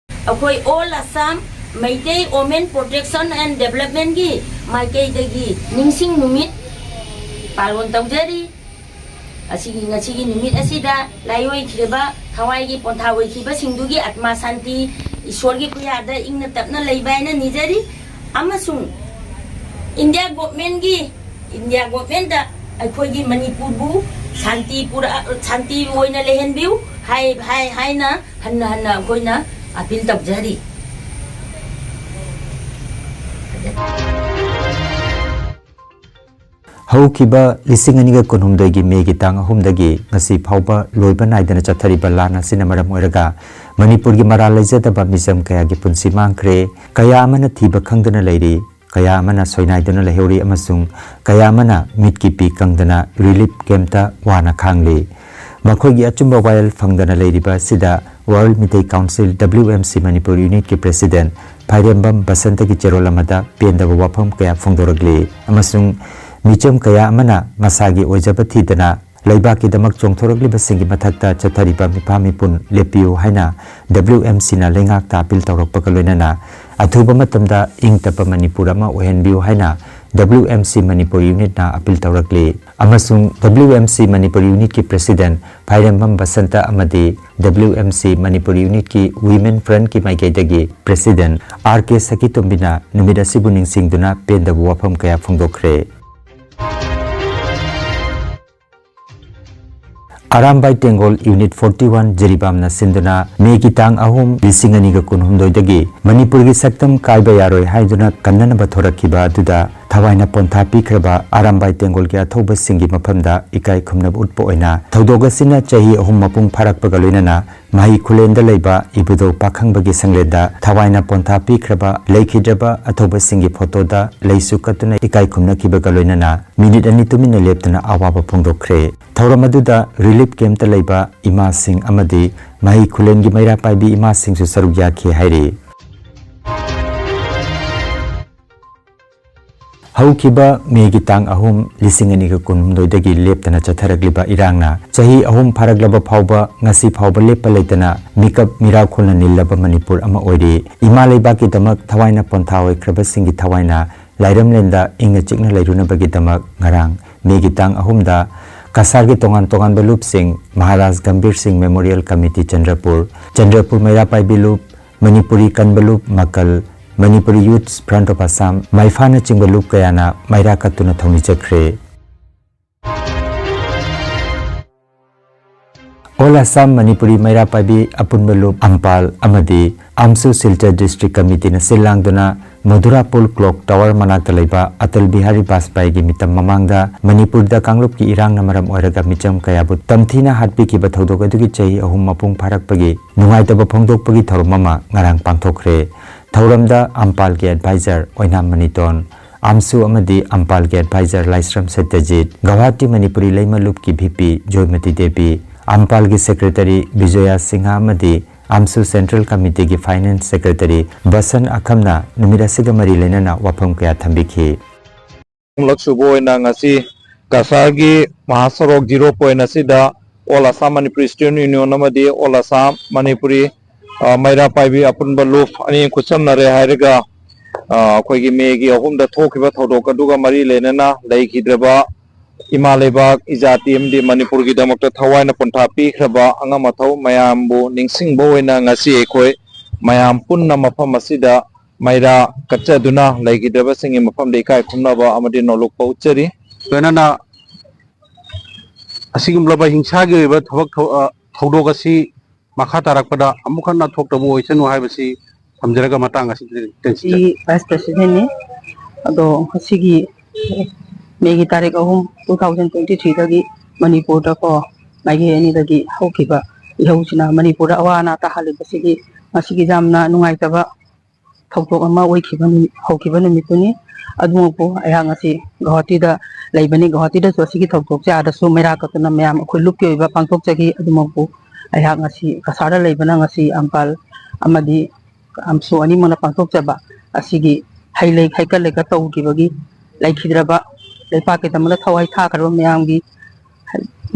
ꯑꯩꯈꯣꯏ All Assam Meitei Women Protection and Development ꯀꯤ ꯃꯥꯏꯀꯩꯗꯒꯤ ꯅꯤꯡꯁꯤꯡ ꯅꯨꯃꯤꯠ ꯄꯥꯂꯣꯟ ꯇꯧꯖꯔꯤ꯫ ꯑꯁꯤꯒꯤ ꯉꯁꯤꯒꯤ ꯅꯨꯃꯤꯠ ꯑꯁꯤꯗ ꯂꯥꯏꯑꯣꯏꯈꯤꯕ ꯊꯋꯥꯏꯒꯤ ꯄꯣꯟꯊꯥ ꯑꯣꯏꯈꯤꯕꯁꯤꯡꯗꯨꯒꯤ ꯑꯥꯠꯃꯥ ꯁꯥꯟꯇꯤ ꯏꯁꯣꯔꯒꯤ ꯈꯨꯌꯥꯗ ꯏꯪꯅ ꯇꯞꯅ ꯂꯩꯕ ꯍꯥꯏꯅ ꯅꯤꯖꯔꯤ꯫ ꯑꯃꯁꯨꯡ India Government ꯀꯤ India Government ꯇ ꯑꯩꯈꯣꯏꯒꯤ ꯃꯅꯤꯄꯨꯔꯕꯨ ꯁꯥꯟꯇꯤ ꯄꯨꯔꯛ ꯁꯥꯟꯇꯤ ꯑꯣꯏꯅ ꯂꯩꯍꯟꯕꯤꯌꯨ ꯍꯥꯏ ꯍꯥꯏ ꯍꯥꯏꯅ ꯍꯟꯅ ꯍꯟꯅ ꯑꯩꯈꯣꯏꯅ ꯑꯥꯄꯤꯜ ꯇꯧꯖꯔꯤ꯫ ꯍꯧꯈꯤꯕ ꯂꯤꯁꯤꯡ ꯑꯅꯤꯒ ꯀꯨꯟꯍꯨꯝꯗꯣꯏꯒꯤ ꯃꯦꯒꯤ ꯇꯥꯡ ꯑꯍꯨꯝꯗꯒꯤ ꯉꯁꯤ ꯐꯥꯎꯕ ꯂꯣꯏꯕ ꯅꯥꯏꯗꯅ ꯆꯠꯊꯔꯤꯕ ꯂꯥꯟ ꯑꯁꯤꯅ ꯃꯔꯝ ꯑꯣꯏꯔꯒ ꯃꯅꯤꯄꯨꯔꯒꯤ ꯃꯔꯥꯜ ꯂꯩꯖꯗꯕ ꯃꯤꯆꯝ ꯀꯌꯥꯒꯤ ꯄꯨꯟꯁꯤ ꯃꯥꯡꯈ꯭ꯔꯦ꯫ ꯀꯌꯥ ꯑꯃꯅ ꯊꯤꯕ ꯈꯪꯗꯅ ꯂꯩꯔꯤ, ꯀꯌꯥ ꯑꯃꯅ ꯁꯣꯏꯅꯥꯏꯗꯨꯅ ꯂꯩꯍꯧꯔꯤ ꯑꯃꯁꯨꯡ ꯀꯌꯥ ꯑꯃꯅ ꯃꯤꯠꯀꯤ ꯄꯤ ꯀꯪꯗꯅ relief camp ꯇ ꯋꯥꯅ ꯈꯥꯡꯂꯤ꯫ ꯃꯈꯣꯏꯒꯤ ꯑꯆꯨꯝꯕ ꯋꯥꯌꯦꯜ ꯐꯪꯗꯅ ꯂꯩꯔꯤꯕ ꯑꯁꯤꯗ World Meitei Council, W M C, Manipur unit ꯀꯤ president ꯐꯥꯏꯔꯦꯝꯕꯝ ꯕꯁꯟꯇꯒꯤ ꯆꯦꯔꯣꯜ ꯑꯃꯗ ꯄꯦꯟꯗꯕ ꯋꯥꯐꯝ ꯀꯌꯥ ꯐꯣꯡꯗꯣꯔꯛꯂꯤ ꯑꯃꯁꯨꯡ ꯃꯤꯆꯝ ꯀꯌꯥ ꯑꯃꯅ ꯃꯁꯥꯒꯤ ꯑꯣꯏꯖꯕ ꯊꯤꯗꯅ ꯂꯩꯕꯥꯛꯀꯤꯗꯃꯛ ꯆꯣꯡꯊꯣꯔꯛꯂꯤꯕꯁꯤꯡꯒꯤ ꯃꯊꯛꯇ ꯆꯠꯊꯔꯤꯕ ꯃꯤꯐꯥ ꯃꯤꯄꯨꯟ ꯂꯦꯞꯄꯤꯌꯨ ꯍꯥꯏꯅ W M C ꯅ ꯂꯩꯉꯥꯛꯇ ꯑꯥꯄꯤꯜ ꯇꯧꯔꯛꯄꯒ ꯂꯣꯏꯅꯅ ꯑꯊꯨꯕ ꯃꯇꯝꯗ ꯏꯪ ꯇꯞꯄ ꯃꯅꯤꯄꯨꯔ ꯑꯃ ꯑꯣꯏꯍꯟꯕꯤꯌꯨ ꯍꯥꯏꯅ W M C Manipur unit ꯅ ꯑꯥꯄꯤꯜ ꯇꯧꯔꯛꯂꯤ꯫ ꯑꯃꯁꯨꯡ W M C Manipur unit ꯀꯤ president ꯐꯥꯏꯔꯦꯝꯕꯝ ꯕꯁꯟꯇ ꯑꯃꯗꯤ W M C Manipur unit ꯀꯤ Women Front ꯀꯤ ꯃꯥꯏꯀꯩꯗꯒꯤ president R K ꯁꯈꯤꯇꯣꯝꯕꯤꯅ ꯅꯨꯃꯤꯠ ꯑꯁꯤꯕꯨ ꯅꯤꯡꯁꯤꯡꯗꯨꯅ ꯄꯦꯟꯗꯕ ꯋꯥꯐꯝ ꯀꯌꯥ ꯐꯣꯡꯗꯣꯛꯈ꯭ꯔꯦ꯫ ꯑꯔꯥꯝꯕꯥꯏ ꯇꯦꯡꯒꯣꯜ ꯌꯨꯅꯤꯠ ꯐꯣꯔꯇꯤ ꯋꯥꯟ ꯖꯤꯔꯤꯕꯥꯝꯅ ꯁꯤꯟꯗꯨꯅ ꯃꯦꯒꯤ ꯇꯥꯡ ꯑꯍꯨꯝ, ꯂꯤꯁꯤꯡ ꯑꯅꯤꯒ ꯀꯨꯟꯍꯨꯝꯗꯣꯏꯗꯒꯤ ꯃꯅꯤꯄꯨꯔꯒꯤ ꯁꯛꯇꯝ ꯀꯥꯏꯕ ꯌꯥꯔꯣꯏ ꯍꯥꯏꯗꯨꯅ ꯀꯟꯅꯅꯕ ꯊꯣꯔꯛꯈꯤꯕ ꯑꯗꯨꯗ ꯊꯋꯥꯏꯅ ꯄꯣꯟꯊꯥ ꯄꯤꯈ꯭ꯔꯕ ꯑꯔꯥꯝꯕꯥꯏ ꯇꯦꯡꯒꯣꯜꯒꯤ ꯑꯊꯧꯕꯁꯤꯡꯒꯤ ꯃꯐꯝꯗ ꯏꯀꯥꯏ ꯈꯨꯝꯅꯕ ꯎꯠꯄ ꯑꯣꯏꯅ ꯊꯧꯗꯣꯛ ꯑꯁꯤꯅ ꯆꯍꯤ ꯑꯍꯨꯝ ꯃꯄꯨꯡ ꯐꯥꯔꯛꯄꯒ ꯂꯣꯏꯅꯅ ꯃꯍꯩ ꯈꯨꯂꯦꯟꯗ ꯂꯩꯕ ꯏꯕꯨꯙꯧ ꯄꯥꯈꯪꯕꯒꯤ ꯁꯪꯂꯦꯟꯗ ꯊꯋꯥꯏꯅ ꯄꯣꯟꯊꯥ ꯄꯤꯈ꯭ꯔꯕ ꯂꯩꯈꯤꯗ꯭ꯔꯕ ꯑꯊꯧꯕꯁꯤꯡꯒꯤ ꯐꯣꯇꯣꯗ ꯂꯩꯁꯨ ꯀꯠꯇꯨꯅ ꯏꯀꯥꯏ ꯈꯨꯝꯅꯈꯤꯕꯒ ꯂꯣꯏꯅꯅ ꯃꯤꯅꯤꯠ ꯑꯅꯤ ꯇꯨꯃꯤꯟꯅ ꯂꯦꯞꯇꯨꯅ ꯑꯋꯥꯕ ꯐꯣꯡꯗꯣꯛꯈ꯭ꯔꯦ꯫ ꯊꯧꯔꯝ ꯑꯗꯨꯗ ꯔꯤꯂꯤꯐ ꯀꯦꯝꯞꯇ ꯂꯩꯕ ꯏꯃꯥꯁꯤꯡ ꯑꯃꯗꯤ ꯃꯍꯩ ꯈꯨꯂꯦꯟꯒꯤ ꯃꯩꯔꯥ ꯄꯥꯏꯕꯤ ꯏꯃꯥꯁꯤꯡꯁꯨ ꯁꯔꯨꯛ ꯌꯥꯈꯤ ꯍꯥꯏꯔꯤ꯫ ꯍꯧꯈꯤꯕ ꯃꯦꯒꯤ ꯇꯥꯡ ꯑꯍꯨꯝ, ꯂꯤꯁꯤꯡ ꯑꯅꯤꯒ ꯀꯨꯟꯍꯨꯝꯗꯣꯏꯗꯒꯤ ꯂꯦꯞꯇꯅ ꯆꯠꯊꯔꯛꯂꯤꯕ ꯏꯔꯥꯡꯅ ꯆꯍꯤ ꯑꯍꯨꯝ ꯐꯥꯔꯛꯂꯕ ꯐꯥꯎꯕ ꯉꯁꯤ ꯐꯥꯎꯕ ꯂꯦꯞꯄ ꯂꯩꯇꯅ ꯃꯤꯀꯞ ꯃꯤꯔꯥꯈꯣꯜꯅ ꯅꯤꯜꯂꯕ ꯃꯅꯤꯄꯨꯔ ꯑꯃ ꯑꯣꯏꯔꯤ꯫ ꯏꯃꯥ ꯂꯩꯕꯥꯛꯀꯤꯗꯃꯛ ꯊꯋꯥꯏꯅ ꯄꯣꯟꯊꯥ ꯑꯣꯏꯈ꯭ꯔꯕꯁꯤꯡꯒꯤ ꯊꯋꯥꯏꯅ ꯂꯥꯏꯔꯝꯂꯦꯟꯗ ꯏꯪꯅ ꯆꯤꯛꯅ ꯂꯩꯔꯨꯅꯕꯒꯤꯗꯃꯛ ꯉꯔꯥꯡ ꯃꯦꯒꯤ ꯇꯥꯡ ꯑꯍꯨꯝꯗ ꯀꯁꯥꯔꯒꯤ ꯇꯣꯉꯥꯟ ꯇꯣꯉꯥꯟꯕ ꯂꯨꯞꯁꯤꯡ, ꯃꯍꯥꯔꯥꯖ ꯒꯝꯚꯤꯔ ꯁꯤꯡ ꯃꯦꯃꯣꯔꯤꯌꯦꯜ ꯀꯃꯤꯇꯤ ꯆꯟꯗ꯭ꯔꯄꯨꯔ, ꯆꯟꯗ꯭ꯔꯄꯨꯔ ꯃꯩꯔꯥ ꯄꯥꯏꯕꯤ ꯂꯨꯞ, ꯃꯅꯤꯄꯨꯔꯤ ꯀꯟꯕ ꯂꯨꯞ ꯃꯀꯜ, ꯃꯅꯤꯄꯨꯔꯤ ꯌꯨꯊꯁ ꯐ꯭ꯔꯟꯠ ꯑꯣꯐ ꯑꯁꯥꯝ, ꯃꯥꯏꯐꯥꯅꯆꯤꯡꯕ ꯂꯨꯞ ꯀꯌꯥꯅ ꯃꯩꯔꯥ ꯀꯠꯇꯨꯅ ꯊꯧꯅꯤꯖꯈ꯭ꯔꯦ꯫ ꯑꯣꯜ ꯑꯁꯥꯝ ꯃꯅꯤꯄꯨꯔꯤ ꯃꯩꯔꯥ ꯄꯥꯏꯕꯤ ꯑꯄꯨꯟꯕ ꯂꯨꯞ ꯑꯝꯄꯥꯜ ꯑꯃꯗꯤ ꯑꯝꯁꯨ ꯁꯤꯜꯆꯔ ꯗꯤꯁꯇ꯭ꯔꯤꯛ ꯀꯃꯤꯇꯤꯅ ꯁꯤꯜ ꯂꯥꯡꯗꯨꯅ ꯃꯙꯨꯔꯥꯄꯨꯔ ꯀ꯭ꯂꯣꯛ ꯇꯋꯥꯔ ꯃꯅꯥꯛꯇ ꯂꯩꯕ ꯑꯇꯜ ꯕꯤꯍꯥꯔꯤ ꯕꯥꯖꯄꯥꯏꯒꯤ ꯃꯤꯇꯝ ꯃꯃꯥꯡꯗ ꯃꯅꯤꯄꯨꯔꯗ ꯀꯥꯡꯂꯨꯞꯀꯤ ꯏꯔꯥꯡꯅ ꯃꯔꯝ ꯑꯣꯏꯔꯒ ꯃꯤꯆꯝ ꯀꯌꯥꯕꯨ ꯇꯝꯊꯤꯅ ꯍꯥꯠꯄꯤꯈꯤꯕ ꯊꯧꯗꯣꯛ ꯑꯗꯨꯒꯤ ꯆꯍꯤ ꯑꯍꯨꯝ ꯃꯄꯨꯡ ꯐꯥꯔꯛꯄꯒꯤ ꯅꯨꯡꯉꯥꯏꯇꯕ ꯐꯣꯡꯗꯣꯛꯄꯒꯤ ꯊꯧꯔꯝ ꯑꯃ ꯉꯔꯥꯡ ꯄꯥꯡꯊꯣꯛꯈ꯭ꯔꯦ꯫ ꯊꯧꯔꯝꯗ ꯑꯝꯄꯥꯜꯒꯤ ꯑꯦꯗꯚꯥꯏꯖꯔ ꯑꯣꯏꯅꯥꯝ ꯃꯅꯤꯇꯣꯟ, ꯑꯝꯁꯨ ꯑꯃꯗꯤ ꯑꯝꯄꯥꯜꯒꯤ ꯑꯦꯗꯚꯥꯏꯖꯔ ꯂꯥꯏꯁ꯭ꯔꯝ ꯁꯠꯇꯖꯤꯠ, ꯒꯧꯍꯥꯇꯤ ꯃꯅꯤꯄꯨꯔꯤ ꯂꯩꯃ ꯂꯨꯞꯀꯤ ꯚꯤ ꯄꯤ ꯖꯣꯏꯃꯇꯤ ꯗꯦꯕꯤ, ꯑꯝꯄꯥꯜꯒꯤ ꯁꯦꯀ꯭ꯔꯦꯇꯔꯤ ꯕꯤꯖꯣꯌꯥ ꯁꯤꯡꯍ ꯑꯃꯗꯤ ꯑꯝꯁꯨ ꯁꯦꯟꯇ꯭ꯔꯦꯜ ꯀꯃꯤꯇꯤꯒꯤ ꯐꯥꯏꯅꯥꯟꯁ ꯁꯦꯀ꯭ꯔꯦꯇꯔꯤ ꯕꯁꯟ ꯑꯈꯝꯅ ꯅꯨꯃꯤꯠ ꯑꯁꯤꯒ ꯃꯔꯤ ꯂꯩꯅꯅ ꯋꯥꯐꯝ ꯀꯌꯥ ꯊꯝꯕꯤꯈꯤ꯫ ꯑꯍꯨꯝꯂꯛ ꯁꯨꯕ ꯑꯣꯏꯅ ꯉꯁꯤ ꯀꯁꯥꯔꯒꯤ ꯃꯍꯥꯁꯔꯣꯛ ꯖꯤꯔꯣ ꯄꯣꯏꯟꯠ ꯑꯁꯤꯗ all Assam Manipuri student union ꯑꯃꯗꯤ ꯑꯣꯜ ꯑꯁꯥꯝ ꯃꯅꯤꯄꯨꯔꯤ, ꯑ, ꯃꯩꯔꯥ ꯄꯥꯏꯕꯤ ꯑꯄꯨꯟꯕ ꯂꯨꯞ ꯑꯅꯤ ꯈꯨꯠꯁꯝꯅꯔꯦ ꯍꯥꯏꯔꯒ, ꯑ, ꯑꯩꯈꯣꯏꯒꯤ ꯃꯦꯒꯤ ꯑꯍꯨꯝꯗ ꯊꯣꯛꯈꯤꯕ ꯊꯧꯗꯣꯛ ꯑꯗꯨꯒ ꯃꯔꯤ ꯂꯩꯅꯅ ꯂꯩꯈꯤꯗ꯭ꯔꯕ ꯏꯃꯥ ꯂꯩꯕꯥꯛ, ꯏꯖꯥꯇꯤ ꯑꯃꯗꯤ ꯃꯅꯤꯄꯨꯔꯒꯤꯗꯃꯛꯇ ꯊꯋꯥꯏꯅ ꯄꯣꯟꯊꯥ ꯄꯤꯈ꯭ꯔꯕ ꯑꯉꯝ ꯑꯊꯧ ꯃꯌꯥꯝꯕꯨ ꯅꯤꯡꯁꯤꯡꯕ ꯑꯣꯏꯅ ꯉꯁꯤ ꯑꯩꯈꯣꯏ ꯃꯌꯥꯝ ꯄꯨꯟꯅ ꯃꯐꯝ ꯑꯁꯤꯗ ꯃꯩꯔꯥ ꯀꯠꯆꯗꯨꯅ ꯂꯩꯈꯤꯗ꯭ꯔꯕꯁꯤꯡꯒꯤ ꯃꯐꯝꯗ ꯏꯀꯥꯏ ꯈꯨꯝꯅꯕ ꯑꯃꯗꯤ ꯅꯣꯂꯨꯛꯄ ꯎꯠꯆꯔꯤ꯫ ꯂꯣꯏꯅꯅ ꯑꯁꯤꯒꯨꯝꯂꯕ ꯍꯤꯡꯁꯥꯒꯤ ꯑꯣꯏꯕ ꯊꯕꯛ ꯊꯧ-, ꯑ, ꯊꯧꯗꯣꯛ ꯑꯁꯤ ꯃꯈꯥ ꯇꯥꯔꯛꯄꯗ ꯑꯃꯨꯛ ꯍꯟꯅ ꯊꯣꯛꯇꯕ ꯑꯣꯏꯁꯅꯨ ꯍꯥꯏꯕꯁꯤ ꯊꯝꯖꯔꯒ ꯃꯇꯥꯡ ꯑꯁꯤꯗ ꯇꯦꯟꯁꯤꯟꯖꯔꯤ꯫ ꯑꯩ ꯚꯥꯏꯁ ꯄ꯭ꯔꯦꯁꯤꯗꯦꯟꯠꯅꯤ꯫ ꯑꯗꯣ ꯉꯁꯤꯒꯤ ꯃꯦꯒꯤ ꯇꯥꯔꯤꯛ ꯑꯍꯨꯝ, two thousand twenty three ꯗꯒꯤ ꯃꯅꯤꯄꯨꯔꯗꯀꯣ, ꯃꯥꯏꯀꯩ ꯑꯅꯤꯗꯒꯤ ꯍꯧꯈꯤꯕ ꯏꯍꯧꯁꯤꯅ ꯃꯅꯤꯄꯨꯔꯗ ꯑꯋꯥ ꯑꯅꯥ ꯇꯥꯍꯜꯂꯤꯕꯁꯤꯗꯤ ꯉꯁꯤꯒꯤ ꯌꯥꯝꯅ ꯅꯨꯡꯉꯥꯏꯇꯕ ꯊꯧꯗꯣꯛ ꯑꯃ ꯑꯣꯏꯈꯤꯕ ꯅꯨꯃꯤꯠ, ꯍꯧꯈꯤꯕ ꯅꯨꯃꯤꯠꯇꯨꯅꯤ꯫ ꯑꯗꯨꯃꯛꯄꯨ ꯑꯩꯍꯥꯛ ꯉꯁꯤ ꯒꯧꯍꯥꯇꯤꯗ ꯂꯩꯕꯅꯤ꯫ ꯒꯧꯍꯥꯇꯤꯗꯁꯨ ꯑꯁꯤꯒꯤ ꯊꯧꯗꯣꯛꯁꯦ ꯑꯥꯗꯁꯨ ꯃꯩꯔꯥ ꯀꯠꯇꯨꯅ ꯃꯌꯥꯝ ꯑꯩꯈꯣꯏ ꯂꯨꯞꯀꯤ ꯑꯣꯏꯕ ꯄꯥꯡꯊꯣꯛꯆꯈꯤ꯫ ꯑꯗꯨꯃꯛꯄꯨ ꯑꯩꯍꯥꯛ ꯉꯁꯤ ꯀꯁꯥꯔꯗ ꯂꯩꯕꯅ ꯉꯁꯤ ꯑꯝꯄꯥꯜ ꯑꯃꯗꯤ ꯑꯝꯁꯨ ꯑꯅꯤꯃꯛꯅ ꯄꯥꯡꯊꯣꯛꯆꯕ ꯑꯁꯤꯒꯤ ꯍꯩ ꯂꯩ ꯍꯩꯀꯠ ꯂꯩꯀꯠ ꯇꯧꯈꯤꯕꯒꯤ ꯂꯩꯈꯤꯗ꯭ꯔꯕ ꯂꯩꯄꯥꯛꯀꯤꯗꯃꯛꯇ ꯊꯋꯥꯏ ꯊꯥꯈ꯭ꯔꯕ ꯃꯌꯥꯝꯒꯤ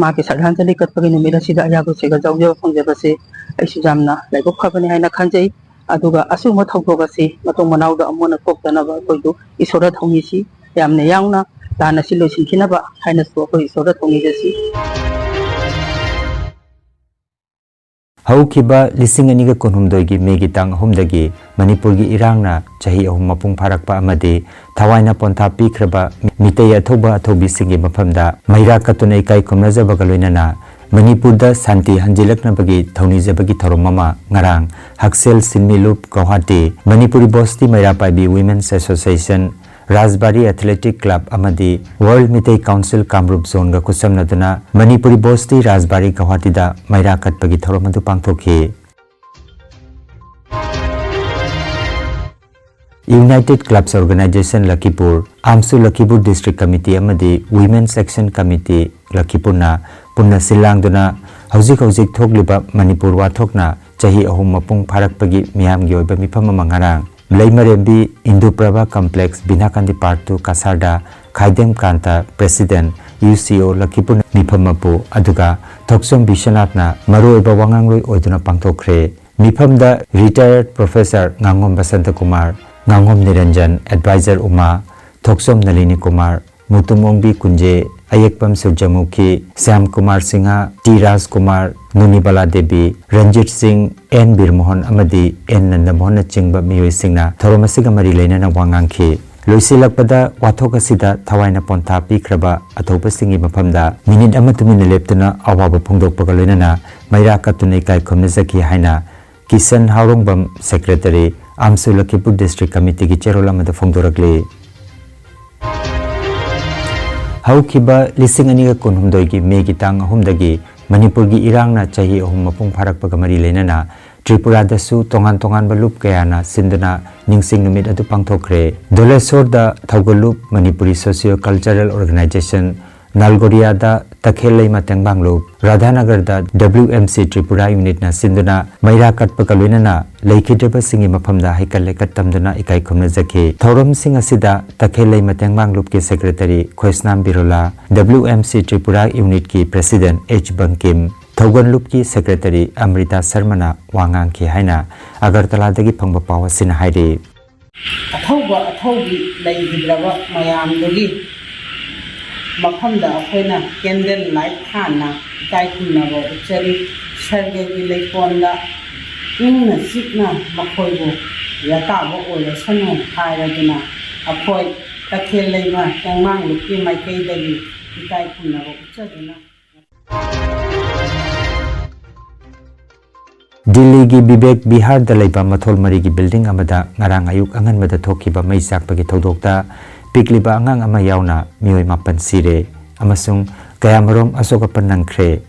ꯃꯥꯒꯤ ꯁ꯭ꯔꯗꯥꯟꯖꯂꯤ ꯀꯠꯄꯒꯤ ꯅꯨꯃꯤꯠ ꯑꯁꯤꯗ ꯑꯩꯍꯥꯛ ꯁꯤꯒ ꯌꯥꯎꯖꯕ ꯐꯪꯖꯕꯁꯦ ꯑꯩꯁꯨ ꯌꯥꯝꯅ ꯂꯥꯏꯕꯛ ꯐꯕꯅꯤ ꯍꯥꯏꯅ ꯈꯟꯖꯩ꯫ ꯑꯗꯨꯒ ꯑꯁꯤꯒꯨꯝꯕ ꯊꯧꯗꯣꯛ ꯑꯁꯤ ꯃꯇꯨꯡ ꯃꯅꯥꯎꯗ ꯑꯃꯨꯛ ꯍꯟꯅ ꯊꯣꯛꯇꯅꯕ ꯑꯩꯈꯣꯏꯁꯨ ꯏꯁꯣꯔꯗ ꯊꯧꯅꯤꯁꯤ꯫ ꯌꯥꯝꯅ ꯌꯥꯎꯅ ꯂꯥꯟ ꯑꯁꯤ ꯂꯣꯏꯁꯤꯟꯈꯤꯅꯕ ꯍꯥꯏꯅꯁꯨ ꯑꯩꯈꯣꯏ ꯏꯁꯣꯔꯗ ꯊꯧꯅꯤꯖꯁꯤ꯫ ꯍꯧꯈꯤꯕ ꯂꯤꯁꯤꯡ ꯑꯅꯤꯒ ꯀꯨꯟꯍꯨꯝꯗꯣꯏꯒꯤ ꯃꯦꯒꯤ ꯇꯥꯡ ꯑꯍꯨꯝꯗꯒꯤ ꯃꯅꯤꯄꯨꯔꯒꯤ ꯏꯔꯥꯡꯅ ꯆꯍꯤ ꯑꯍꯨꯝ ꯃꯄꯨꯡ ꯐꯥꯔꯛꯄ ꯑꯃꯗꯤ ꯊꯋꯥꯏꯅ ꯄꯣꯟꯊꯥ ꯄꯤꯈ꯭ꯔꯕ ꯃꯤꯇꯩ ꯑꯊꯧꯕ ꯑꯊꯧꯕꯤꯁꯤꯡꯒꯤ ꯃꯐꯝꯗ ꯃꯩꯔꯥ ꯀꯠꯇꯨꯅ ꯏꯀꯥꯏ ꯈꯨꯝꯅꯖꯕꯒ ꯂꯣꯏꯅꯅ ꯃꯅꯤꯄꯨꯔꯗ ꯁꯥꯟꯇꯤ ꯍꯟꯖꯤꯜꯂꯛꯅꯕꯒꯤ ꯊꯧꯅꯤꯖꯕꯒꯤ ꯊꯧꯔꯝ ꯑꯃ ꯉꯔꯥꯡ ꯍꯛꯁꯦꯜ ꯁꯤꯟꯃꯤꯂꯨꯞ Guwahati, Manipuri ꯕꯣꯁꯇꯤ ꯃꯩꯔꯥ ꯄꯥꯏꯕꯤ women's association, ꯔꯥꯖꯕꯥꯔꯤ athletic club ꯑꯃꯗꯤ ꯋꯥꯔꯜꯗ ꯃꯤꯇꯩ ꯀꯥꯎꯟꯁꯤꯜ ꯀꯥꯡꯂꯨꯞ ꯖꯣꯟꯒ ꯈꯨꯠꯁꯝꯅꯗꯨꯅ ꯃꯅꯤꯄꯨꯔꯤ ꯕꯣꯁꯇꯤ ꯔꯥꯖꯕꯥꯔꯤ ꯒꯧꯍꯥꯇꯤꯗ ꯃꯩꯔꯥ ꯀꯠꯄꯒꯤ ꯊꯧꯔꯝ ꯑꯗꯨ ꯄꯥꯡꯊꯣꯛꯈꯤ꯫ United Clubs Organization ꯂꯈꯤꯄꯨꯔ, ꯑꯥꯝꯁꯨ ꯂꯈꯤꯄꯨꯔ District Committee ꯑꯃꯗꯤ Women's Action Committee ꯂꯈꯤꯄꯨꯔꯅ ꯄꯨꯟꯅ ꯁꯤꯜ ꯂꯥꯡꯗꯨꯅ ꯍꯧꯖꯤꯛ ꯍꯧꯖꯤꯛ ꯊꯣꯛꯂꯤꯕ ꯃꯅꯤꯄꯨꯔ ꯋꯥꯊꯣꯛꯅ ꯆꯍꯤ ꯑꯍꯨꯝ ꯃꯄꯨꯡ ꯐꯥꯔꯛꯄꯒꯤ ꯃꯤꯌꯥꯝꯒꯤ ꯑꯣꯏꯕ ꯃꯤꯐꯝ ꯑꯃ ꯉꯔꯥꯡ ꯂꯩꯃꯔꯦꯝꯕꯤ ꯏꯟꯗꯨ ꯄ꯭ꯔꯚꯥ ꯀꯝꯄ꯭ꯂꯦꯛꯁ ꯕꯤꯅꯥꯀꯥꯟꯗꯤ ꯄꯥꯔꯛꯇꯨ ꯀꯁꯥꯔꯗ ꯈꯥꯏꯗꯦꯝ ꯀꯥꯟꯇ ꯄ꯭ꯔꯦꯁꯤꯗꯦꯟꯠ ꯌꯨ ꯁꯤ ꯑꯣ ꯂꯈꯤꯄꯨꯔꯅ ꯃꯤꯐꯝ ꯃꯄꯨ ꯑꯗꯨꯒ ꯊꯣꯛꯆꯣꯝ ꯕꯤꯁ꯭ꯋꯅꯥꯊꯅ ꯃꯔꯨꯑꯣꯏꯕ ꯋꯥꯉꯥꯡꯂꯣꯏ ꯑꯣꯏꯗꯨꯅ ꯄꯥꯡꯊꯣꯛꯈ꯭ꯔꯦ꯫ ꯃꯤꯐꯝꯗ retired professor ꯉꯥꯉꯣꯝ Basanta Kumar, ꯉꯥꯉꯣꯝ ꯅꯤꯔꯟꯖꯟ, advisor ꯎꯃꯥ, ꯊꯣꯛꯆꯣꯝ ꯅꯂꯤꯅꯤ ꯀꯨꯃꯥꯔ, ꯃꯨꯇꯨꯝ ꯑꯣꯡꯕꯤ ꯀꯨꯟꯖꯦ, ꯑꯌꯦꯛꯄꯝ ꯁꯨꯔꯖꯃꯨꯈꯤ, ꯁ꯭ꯌꯥꯝ ꯀꯨꯃꯥꯔ ꯁꯤꯡꯍ, ꯇꯤ ꯔꯥꯖ ꯀꯨꯃꯥꯔ, ꯅꯨꯅꯤꯕꯂꯥ ꯗꯦꯕꯤ, ꯔꯟꯖꯤꯠ ꯁꯤꯡ, ꯑꯦꯟ ꯕꯤꯔꯃꯣꯍꯟ ꯑꯃꯗꯤ ꯑꯦꯟ ꯅꯟꯗꯃꯣꯍꯟꯅꯆꯤꯡꯕ ꯃꯤꯑꯣꯏꯁꯤꯡꯅ ꯊꯧꯔꯝ ꯑꯁꯤꯒ ꯃꯔꯤ ꯂꯩꯅꯅ ꯋꯥ ꯉꯥꯡꯈꯤ꯫ ꯂꯣꯏꯁꯤꯜꯂꯛꯄꯗ, ꯋꯥꯊꯣꯛ ꯑꯁꯤꯗ ꯊꯋꯥꯏꯅ ꯄꯣꯟꯊꯥ ꯄꯤꯈ꯭ꯔꯕ ꯑꯊꯧꯕꯁꯤꯡꯒꯤ ꯃꯐꯝꯗ ꯃꯤꯅꯤꯠ ꯑꯃ ꯇꯨꯃꯤꯟꯅ ꯂꯦꯞꯇꯨꯅ ꯑꯋꯥꯕ ꯐꯣꯡꯗꯣꯛꯄꯒ ꯂꯣꯏꯅꯅ ꯃꯩꯔꯥ ꯀꯠꯇꯨꯅ ꯏꯀꯥꯏ ꯈꯨꯝꯅꯖꯈꯤ ꯍꯥꯏꯅ ꯀꯤꯁꯟ ꯍꯥꯎꯔꯣꯡꯕꯝ, ꯁꯦꯀ꯭ꯔꯦꯇꯔꯤ, ꯑꯥꯝꯁꯨ ꯂꯈꯤꯄꯨꯔ ꯗꯤꯁꯇ꯭ꯔꯤꯛ ꯀꯃꯤꯇꯤꯒꯤ ꯆꯦꯔꯣꯜ ꯑꯃꯗ ꯐꯣꯡꯗꯣꯔꯛꯂꯤ꯫ ꯍꯧꯈꯤꯕ ꯂꯤꯁꯤꯡ ꯑꯅꯤꯒ ꯀꯨꯟꯍꯨꯝꯗꯣꯏꯒꯤ ꯃꯦꯒꯤ ꯇꯥꯡ ꯑꯍꯨꯝꯗꯒꯤ ꯃꯅꯤꯄꯨꯔꯒꯤ ꯏꯔꯥꯡꯅ ꯆꯍꯤ ꯑꯍꯨꯝ ꯃꯄꯨꯡ ꯐꯥꯔꯛꯄꯒ ꯃꯔꯤ ꯂꯩꯅꯅ ꯇ꯭ꯔꯤꯄꯨꯔꯥꯗꯁꯨ ꯇꯣꯉꯥꯟ ꯇꯣꯉꯥꯟꯕ ꯂꯨꯞ ꯀꯌꯥꯅ ꯁꯤꯟꯗꯨꯅ ꯅꯤꯡꯁꯤꯡ ꯅꯨꯃꯤꯠ ꯑꯗꯨ ꯄꯥꯡꯊꯣꯛꯈ꯭ꯔꯦ꯫ ꯗꯣꯂꯦꯁꯣꯔꯗ ꯊꯧꯒꯜ ꯂꯨꯞ, ꯃꯅꯤꯄꯨꯔꯤ ꯁꯣꯁꯤꯌꯣ ꯀꯜꯆꯔꯦꯜ ꯑꯣꯔꯒꯅꯥꯏꯖꯦꯁꯟ, ꯅꯥꯜꯒꯣꯔꯤꯌꯥꯗ ꯇꯈꯦꯜ ꯂꯩꯃ ꯇꯦꯡꯕꯥꯡ ꯂꯨꯞ, ꯔꯥꯙꯥꯅꯒꯔꯗ W M C ꯇ꯭ꯔꯤꯄꯨꯔꯥ ꯌꯨꯅꯤꯠꯅ ꯁꯤꯟꯗꯨꯅ ꯃꯩꯔꯥ ꯀꯠꯄꯒ ꯂꯣꯏꯅꯅ ꯂꯩꯈꯤꯗ꯭ꯔꯕꯁꯤꯡꯒꯤ ꯃꯐꯝꯗ ꯍꯩꯀꯠ ꯂꯩꯀꯠ ꯇꯝꯗꯨꯅ ꯏꯀꯥꯏ ꯈꯨꯝꯅꯖꯈꯤ꯫ ꯊꯧꯔꯝꯁꯤꯡ ꯑꯁꯤꯗ ꯇꯈꯦꯜ ꯂꯩꯃ ꯇꯦꯡꯕꯥꯡ ꯂꯨꯞꯀꯤ secretary Khoisnam Birola, W M C Tripura ꯌꯨꯅꯤꯠꯀꯤ ꯄ꯭ꯔꯦꯁꯤꯗꯦꯟꯠ H ꯕꯪꯀꯤꯝ, ꯊꯧꯒꯜ ꯂꯨꯞꯀꯤ ꯁꯦꯀ꯭ꯔꯦꯇꯔꯤ ꯑꯃ꯭ꯔꯤꯇꯥ ꯁꯔꯃꯅ ꯋꯥ ꯉꯥꯡꯈꯤ ꯍꯥꯏꯅ ꯑꯒꯔꯇꯂꯥꯗꯒꯤ ꯐꯪꯕ ꯄꯥꯎ ꯑꯁꯤꯅ ꯍꯥꯏꯔꯤ꯫ ꯑꯊꯧꯕ ꯑꯊꯧꯕꯤ ꯂꯩꯈꯤꯗ꯭ꯔꯕ ꯃꯌꯥꯝꯗꯨꯒꯤ ꯃꯐꯝꯗ ꯑꯩꯈꯣꯏꯅ ꯀꯦꯟꯗꯜ ꯂꯥꯏꯠ ꯊꯥꯟꯅ ꯏꯀꯥꯏ ꯈꯨꯝꯅꯕ ꯎꯠꯆꯔꯤ꯫ ꯁꯔꯒꯒꯤ ꯂꯩꯀꯣꯜꯗ ꯏꯪꯅ ꯆꯤꯛꯅ ꯃꯈꯣꯏꯕꯨ ꯌꯥꯇꯥꯕ ꯑꯣꯏꯔꯁꯅꯨ ꯍꯥꯏꯔꯗꯨꯅ ꯑꯩꯈꯣꯏ ꯇꯈꯦꯜ ꯂꯩꯃ ꯇꯦꯡꯃꯥꯡ ꯂꯨꯞꯀꯤ ꯃꯥꯏꯀꯩꯗꯒꯤ ꯏꯀꯥꯏ ꯈꯨꯝꯅꯕ ꯎꯠꯆꯗꯨꯅ ꯗꯤꯜꯂꯤꯒꯤ ꯕꯤꯕꯦꯛ ꯕꯤꯍꯥꯔꯗ ꯂꯩꯕ ꯃꯊꯣꯜ ꯃꯔꯤꯒꯤ ꯕꯤꯜꯗꯤꯡ ꯑꯃꯗ ꯉꯔꯥꯡ ꯑꯌꯨꯛ ꯑꯉꯟꯕꯗ ꯊꯣꯛꯈꯤꯕ ꯃꯩ ꯆꯥꯛꯄꯒꯤ ꯊꯧꯗꯣꯛꯇ ꯄꯤꯛꯂꯤꯕ ꯑꯉꯥꯡ ꯑꯃ ꯌꯥꯎꯅ ꯃꯤꯑꯣꯏ ꯃꯥꯄꯟ ꯁꯤꯔꯦ ꯑꯃꯁꯨꯡ ꯀꯌꯥꯃꯔꯣꯝ ꯑꯁꯣꯛ ꯑꯄꯟ ꯅꯪꯈ꯭ꯔꯦ꯫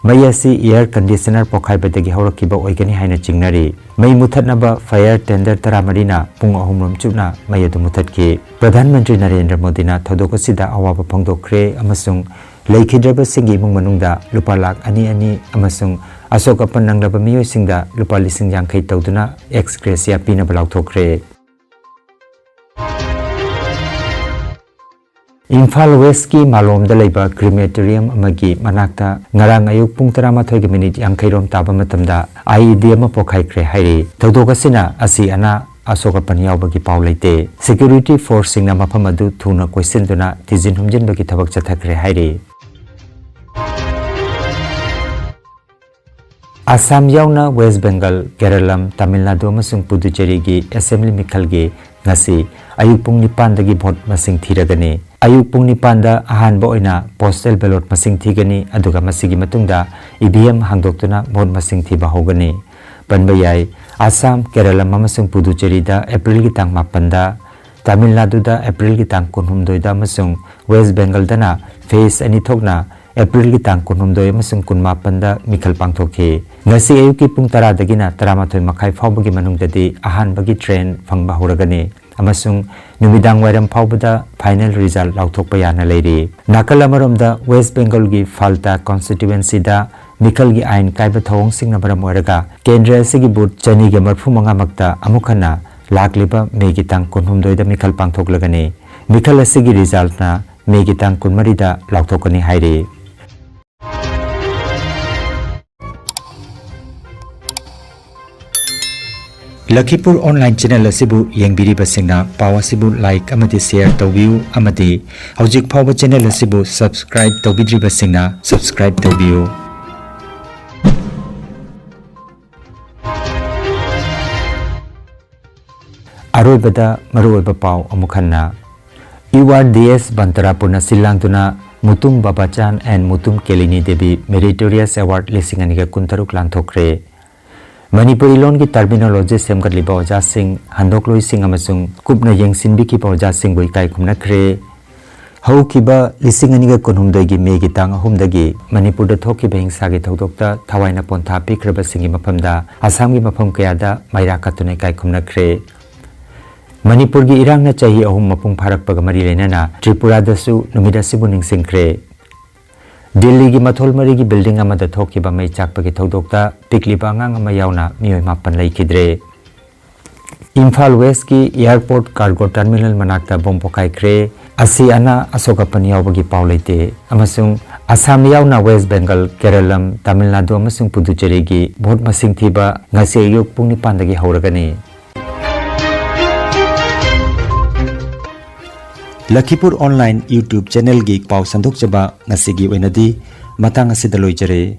ꯃꯩ ꯑꯁꯤ ꯑꯦꯌꯔ ꯀꯟꯗꯤꯁꯅꯔ ꯄꯣꯈꯥꯏꯕꯗꯒꯤ ꯍꯧꯔꯛꯈꯤꯕ ꯑꯣꯏꯒꯅꯤ ꯍꯥꯏꯅ ꯆꯤꯡꯅꯔꯤ꯫ ꯃꯩ ꯃꯨꯊꯠꯅꯕ ꯐꯥꯌꯔ ꯇꯦꯟꯗꯔ ꯇꯔꯥꯃꯔꯤꯅ ꯄꯨꯡ ꯑꯍꯨꯝ ꯔꯣꯝ ꯆꯨꯞꯅ ꯃꯩ ꯑꯗꯨ ꯃꯨꯊꯠꯈꯤ꯫ ꯄ꯭ꯔꯙꯥꯟ ꯃꯟꯇ꯭ꯔꯤ ꯅꯔꯦꯟꯗ꯭ꯔ ꯃꯣꯗꯤꯅ ꯊꯧꯗꯣꯛ ꯑꯁꯤꯗ ꯑꯋꯥꯕ ꯐꯣꯡꯗꯣꯛꯈ꯭ꯔꯦ ꯑꯃꯁꯨꯡ ꯂꯩꯈꯤꯗ꯭ꯔꯕꯁꯤꯡꯒꯤ ꯏꯃꯨꯡ ꯃꯅꯨꯡꯗ ꯂꯨꯄꯥ ꯂꯥꯈ ꯑꯅꯤ ꯑꯅꯤ ꯑꯃꯁꯨꯡ ꯑꯁꯣꯛ ꯑꯄꯟ ꯅꯪꯂꯕ ꯃꯤꯑꯣꯏꯁꯤꯡꯗ ꯂꯨꯄꯥ ꯂꯤꯁꯤꯡ ꯌꯥꯡꯈꯩ ꯇꯧꯗꯨꯅ ꯑꯦꯛꯁ ꯒ꯭ꯔꯦꯁꯤꯌꯥ ꯄꯤꯅꯕ ꯂꯥꯎꯊꯣꯛꯈ꯭ꯔꯦ꯫ ꯏꯝꯐꯥꯜ ꯋꯦꯁꯀꯤ ꯃꯥꯂꯣꯝꯗ ꯂꯩꯕ ꯀ꯭ꯔꯤꯃꯦꯇꯣꯔꯤꯌꯝ ꯑꯃꯒꯤ ꯃꯅꯥꯛꯇ ꯉꯔꯥꯡ ꯑꯌꯨꯛ ꯄꯨꯡ ꯇꯔꯥꯃꯥꯊꯣꯏꯒꯤ ꯃꯤꯅꯤꯠ ꯌꯥꯡꯈꯩ ꯔꯣꯝ ꯇꯥꯕ ꯃꯇꯝꯗ I E D ꯑꯃ ꯄꯣꯈꯥꯏꯈ꯭ꯔꯦ ꯍꯥꯏꯔꯤ꯫ ꯊꯧꯗꯣꯛ ꯑꯁꯤꯅ ꯑꯁꯤ ꯑꯅꯥ ꯑꯁꯣꯛ ꯑꯄꯟ ꯌꯥꯎꯕꯒꯤ ꯄꯥꯎ ꯂꯩꯇꯦ꯫ ꯁꯦꯀ꯭ꯌꯨꯔꯤꯇꯤ ꯐꯣꯔꯁꯁꯤꯡꯅ ꯃꯐꯝ ꯑꯗꯨ ꯊꯨꯅ ꯀꯣꯏꯁꯤꯟꯗꯨꯅ ꯊꯤꯖꯤꯟ ꯍꯨꯝꯖꯤꯟꯕꯒꯤ ꯊꯕꯛ ꯆꯠꯊꯈ꯭ꯔꯦ ꯍꯥꯏꯔꯤ꯫ ꯑꯁꯥꯝ ꯌꯥꯎꯅ ꯋꯦꯁ ꯕꯦꯡꯒꯜ, ꯀꯦꯔꯂꯝ, ꯇꯥꯃꯤꯜ ꯅꯥꯗꯨ ꯑꯃꯁꯨꯡ ꯄꯨꯗꯨꯆꯦꯔꯤꯒꯤ ꯑꯦꯁꯦꯝꯕ꯭ꯂꯤ ꯃꯤꯈꯜꯒꯤ ꯉꯁꯤ ꯑꯌꯨꯛ ꯄꯨꯡ ꯅꯤꯄꯥꯟꯗꯒꯤ ꯚꯣꯠ ꯃꯁꯤꯡ ꯊꯤꯔꯒꯅꯤ꯫ ꯑꯌꯨꯛ ꯄꯨꯡ ꯅꯤꯄꯥꯟꯗ ꯑꯍꯥꯟꯕ ꯑꯣꯏꯅ postal ballot ꯃꯁꯤꯡ ꯊꯤꯒꯅꯤ, ꯑꯗꯨꯒ ꯃꯁꯤꯒꯤ ꯃꯇꯨꯡꯗ E V M ꯍꯥꯡꯗꯣꯛꯇꯨꯅ ꯚꯣꯠ ꯃꯁꯤꯡ ꯊꯤꯕ ꯍꯧꯒꯅꯤ꯫ ꯄꯟꯕ ꯌꯥꯏ, ꯑꯁꯥꯝ, ꯀꯦꯔꯂꯝ ꯑꯃꯁꯨꯡ ꯄꯨꯗꯨꯆꯦꯔꯤꯗ ꯑꯦꯄ꯭ꯔꯤꯜꯒꯤ ꯇꯥꯡ ꯃꯥꯄꯟꯗ, ꯇꯥꯃꯤꯜ ꯅꯥꯗꯨꯗ ꯑꯦꯄ꯭ꯔꯤꯜꯒꯤ ꯇꯥꯡ ꯀꯨꯟꯍꯨꯝꯗꯣꯏꯗ ꯑꯃꯁꯨꯡ ꯋꯦꯁ ꯕꯦꯡꯒꯜꯗꯅ phase ꯑꯅꯤ ꯊꯣꯛꯅ ꯑꯦꯄ꯭ꯔꯤꯜꯒꯤ ꯇꯥꯡ ꯀꯨꯟꯍꯨꯝꯗꯣꯏ ꯑꯃꯁꯨꯡ ꯀꯨꯟꯃꯥꯄꯟꯗ ꯃꯤꯈꯜ ꯄꯥꯡꯊꯣꯛꯈꯤ꯫ ꯉꯁꯤ ꯑꯌꯨꯛꯀꯤ ꯄꯨꯡ ꯇꯔꯥꯗꯒꯤꯅ ꯇꯔꯥꯃꯥꯊꯣꯏ ꯃꯈꯥꯏ ꯐꯥꯎꯕꯒꯤ ꯃꯅꯨꯡꯗꯗꯤ ꯑꯍꯥꯟꯕꯒꯤ ꯇ꯭ꯔꯦꯟ ꯐꯪꯕ ꯍꯧꯔꯒꯅꯤ ꯑꯃꯁꯨꯡ ꯅꯨꯃꯤꯗꯥꯡ ꯋꯥꯏꯔꯝ ꯐꯥꯎꯕꯗ final result ꯂꯥꯎꯊꯣꯛꯄ ꯌꯥꯅ ꯂꯩꯔꯤ꯫ ꯅꯥꯀꯜ ꯑꯃꯔꯣꯝꯗ, ꯋꯦꯁ ꯕꯦꯡꯒꯜꯒꯤ ꯐꯥꯜꯇꯥ constituencyꯗ ꯃꯤꯈꯜꯒꯤ ꯑꯥꯏꯟ ꯀꯥꯏꯕ ꯊꯧꯑꯣꯡꯁꯤꯡꯅ ꯃꯔꯝ ꯑꯣꯏꯔꯒ ꯀꯦꯟꯗ꯭ꯔ ꯑꯁꯤꯒꯤ ꯕꯨꯊ ꯆꯅꯤꯒ ꯃꯔꯤꯐꯨ ꯃꯉꯥꯃꯛꯇ ꯑꯃꯨꯛ ꯍꯟꯅ ꯂꯥꯛꯂꯤꯕ ꯃꯦꯒꯤ ꯇꯥꯡ ꯀꯨꯟꯍꯨꯝꯗꯣꯏꯗ ꯃꯤꯈꯜ ꯄꯥꯡꯊꯣꯛꯂꯒꯅꯤ꯫ ꯃꯤꯈꯜ ꯑꯁꯤꯒꯤ resultꯅ ꯃꯦꯒꯤ ꯇꯥꯡ ꯀꯨꯟꯃꯔꯤꯗ ꯂꯥꯎꯊꯣꯛꯀꯅꯤ ꯍꯥꯏꯔꯤ꯫ ꯂꯈꯤꯄꯨꯔ online channel ꯑꯁꯤꯕꯨ ꯌꯦꯡꯕꯤꯔꯤꯕꯁꯤꯡꯅ ꯄꯥꯎ ꯑꯁꯤꯕꯨ like ꯑꯃꯗꯤ share ꯇꯧꯕꯤꯌꯨ, ꯑꯃꯗꯤ ꯍꯧꯖꯤꯛ ꯐꯥꯎꯕ channel ꯑꯁꯤꯕꯨ subscribe ꯇꯧꯕꯤꯗ꯭ꯔꯤꯕꯁꯤꯡꯅ subscribe ꯇꯧꯕꯤꯌꯨ꯫ ꯑꯔꯣꯏꯕꯗ ꯃꯔꯨꯑꯣꯏꯕ ꯄꯥꯎ ꯑꯃꯨꯛ ꯍꯟꯅ꯫ URDS ꯕꯟꯇꯔꯥꯄꯨꯔꯅ ꯁꯤꯜ ꯂꯥꯡꯗꯨꯅ Mutum ꯕꯕꯥꯆꯥꯟ and Mutum ꯀꯦꯂꯤꯅꯤ Devi Meritorious Award ꯂꯤꯁꯤꯡ ꯑꯅꯤꯒ ꯀꯨꯟꯇꯔꯨꯛ ꯂꯥꯟꯊꯣꯛꯈ꯭ꯔꯦ꯫ ꯃꯅꯤꯄꯨꯔꯤ ꯂꯣꯟꯒꯤ terminology ꯁꯦꯝꯒꯠꯂꯤꯕ ꯑꯣꯖꯥꯁꯤꯡ, ꯍꯟꯗꯣꯛꯂꯣꯏꯁꯤꯡ ꯑꯃꯁꯨꯡ ꯀꯨꯞꯅ ꯌꯦꯡꯁꯤꯟꯕꯤꯈꯤꯕ ꯑꯣꯖꯥꯁꯤꯡꯕꯨ ꯏꯀꯥꯏ ꯈꯨꯝꯅꯈ꯭ꯔꯦ꯫ ꯍꯧꯈꯤꯕ ꯂꯤꯁꯤꯡ ꯑꯅꯤꯒ ꯀꯨꯟꯍꯨꯝꯗꯣꯏꯒꯤ ꯃꯦꯒꯤ ꯇꯥꯡ ꯑꯍꯨꯝꯗꯒꯤ ꯃꯅꯤꯄꯨꯔꯗ ꯊꯣꯛꯈꯤꯕ ꯍꯤꯡꯁꯥꯒꯤ ꯊꯧꯗꯣꯛꯇ ꯊꯋꯥꯏꯅ ꯄꯣꯟꯊꯥ ꯄꯤꯈ꯭ꯔꯕꯁꯤꯡꯒꯤ ꯃꯐꯝꯗ ꯑꯁꯥꯝꯒꯤ ꯃꯐꯝ ꯀꯌꯥꯗ ꯃꯩꯔꯥ ꯀꯠꯇꯨꯅ ꯏꯀꯥꯏ ꯈꯨꯝꯅꯈ꯭ꯔꯦ꯫ ꯃꯅꯤꯄꯨꯔꯒꯤ ꯏꯔꯥꯡꯅ ꯆꯍꯤ ꯑꯍꯨꯝ ꯃꯄꯨꯡ ꯐꯥꯔꯛꯄꯒ ꯃꯔꯤ ꯂꯩꯅꯅ ꯇ꯭ꯔꯤꯄꯨꯔꯥꯗꯁꯨ ꯅꯨꯃꯤꯠ ꯑꯁꯤꯕꯨ ꯅꯤꯡꯁꯤꯡꯈ꯭ꯔꯦ꯫ ꯗꯤꯜꯂꯤꯒꯤ ꯃꯊꯣꯜ ꯃꯔꯤꯒꯤ building ꯑꯃꯗ ꯊꯣꯛꯈꯤꯕ ꯃꯩ ꯆꯥꯛꯄꯒꯤ ꯊꯧꯗꯣꯛꯇ ꯄꯤꯛꯂꯤꯕ ꯑꯉꯥꯡ ꯑꯃ ꯌꯥꯎꯅ ꯃꯤꯑꯣꯏ ꯃꯥꯄꯟ ꯂꯩꯈꯤꯗ꯭ꯔꯦ꯫ ꯏꯝꯐꯥꯜ Westꯀꯤ airport cargo terminal ꯃꯅꯥꯛꯇ bomb ꯄꯣꯈꯥꯏꯈ꯭ꯔꯦ꯫ ꯑꯁꯤ ꯑꯅꯥ ꯑꯁꯣꯛ ꯑꯄꯟ ꯌꯥꯎꯕꯒꯤ ꯄꯥꯎ ꯂꯩꯇꯦ꯫ ꯑꯃꯁꯨꯡ ꯑꯁꯥꯝ ꯌꯥꯎꯅ ꯋꯦꯁ ꯕꯦꯡꯒꯜ, ꯀꯦꯔꯂꯝ, ꯇꯥꯃꯤꯜ ꯅꯥꯗꯨ ꯑꯃꯁꯨꯡ ꯄꯨꯗꯨꯆꯦꯔꯤꯒꯤ ꯚꯣꯠ ꯃꯁꯤꯡ ꯊꯤꯕ ꯉꯁꯤ ꯑꯌꯨꯛ ꯄꯨꯡ ꯅꯤꯄꯥꯟꯗꯒꯤ ꯍꯧꯔꯒꯅꯤ꯫ ꯂꯈꯤꯄꯨꯔ online YouTube channelꯒꯤ ꯄꯥꯎ ꯁꯟꯗꯣꯛꯆꯕ ꯉꯁꯤꯒꯤ ꯑꯣꯏꯅꯗꯤ ꯃꯇꯥꯡ ꯑꯁꯤꯗ ꯂꯣꯏꯖꯔꯦ꯫